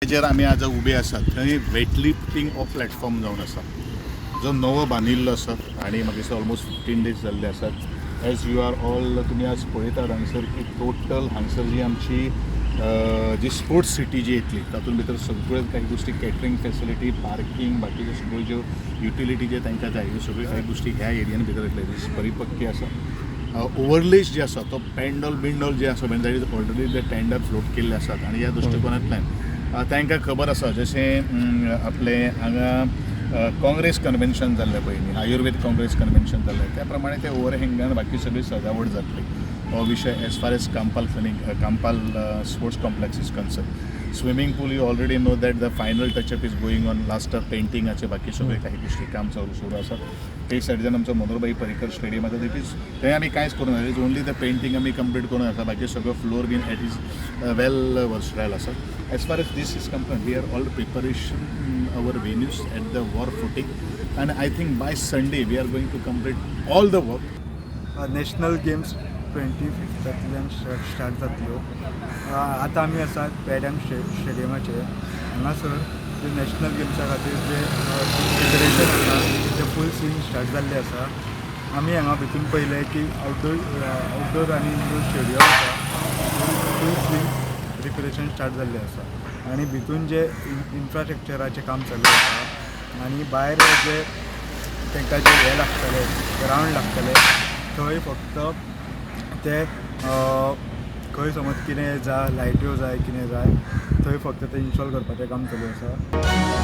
जेर आमी आज उबे आसात थंय वेटलिफ्टींग हो प्लॅटफॉर्म जावन आसा, जो नवो बांदिल्लो आसा आनी म्हाका दिसता ऑलमोस्ट 15 डेज जाल्ले आसात. एज you are all, तुमी आज पळयतात हांगसर की टोटल हांगसर जी आमची जी स्पोर्ट्स सिटी जी येतली, तातूंत भितर सगळ्यो काही गोश्टी, कॅटरींग फॅसिलिटी, पार्कींग, बाकीच्यो सगळ्यो ज्यो युटिलिटी जे तांकां जाय, ह्यो सगळ्यो काही गोश्टी ह्या एरियान भितर येतले. परिपक्की आसा. ओवरलेज जे आसा, तो पेंडॉल बिंडॉल जे आसा, that is already ते टेंडर फ्लोट केल्ले आसात. आनी ह्या दृश्टिकोनांतल्यान तांकां खबर आसा, जशें आपलें हांगा काँग्रेस कन्व्हेन्शन जाल्लें पयलीं, आयुर्वेद काँग्रेस कन्व्हेन्शन जाल्लें, त्या प्रमाणे ते ओवरहँगान बाकी सगळी सजावट जातली. हो विशय as far as Campal clinic, Campal sports complex is concern. Swimming pool, you already know that the final touch-up is going on. Last पेंटिंगाचे बाकी सगळे काही गोष्टी काम चालू सुरू आसा. ते सायडीच्यान आमचो मनोहरभाई पर्रीकर स्टेडियम आसा, that is थंय आमी कांयच करूंक ना. Is only the painting आमी कंप्लीट करूंक आसा. बाकी सगळो फ्लोर बीन it is well versatile आसा. As far as this is concern, we are all preparation our venues at the war footing and I think by Sunday we are going to complete all the work. National games 25थांतल्यान start जातल्यो. आतां आमी आसात पेड्याम स्टेडियमाचेर. हांगासर जे national गेम्सा खातीर जे preparation आसा, ते फूल swing start जाल्ले आसा. आमी हांगा भितून पळयलें की आउटडोर आनी इनडोर स्टेडियम आसा, फूल स्विंग प्रिपरेशन स्टार्ट जाल्लें आसा आनी भितून जे इन्फ्रास्ट्रक्चराचें काम चालू आसा आनी भायर जे तांकां जे हें लागतलें, ग्रावंड लागतलें, थंय फक्त ते खंय समज कितें जाय, लायट्यो जाय, कितें जाय, थंय फक्त ते इन्स्टॉल करपाचें काम चालू आसा.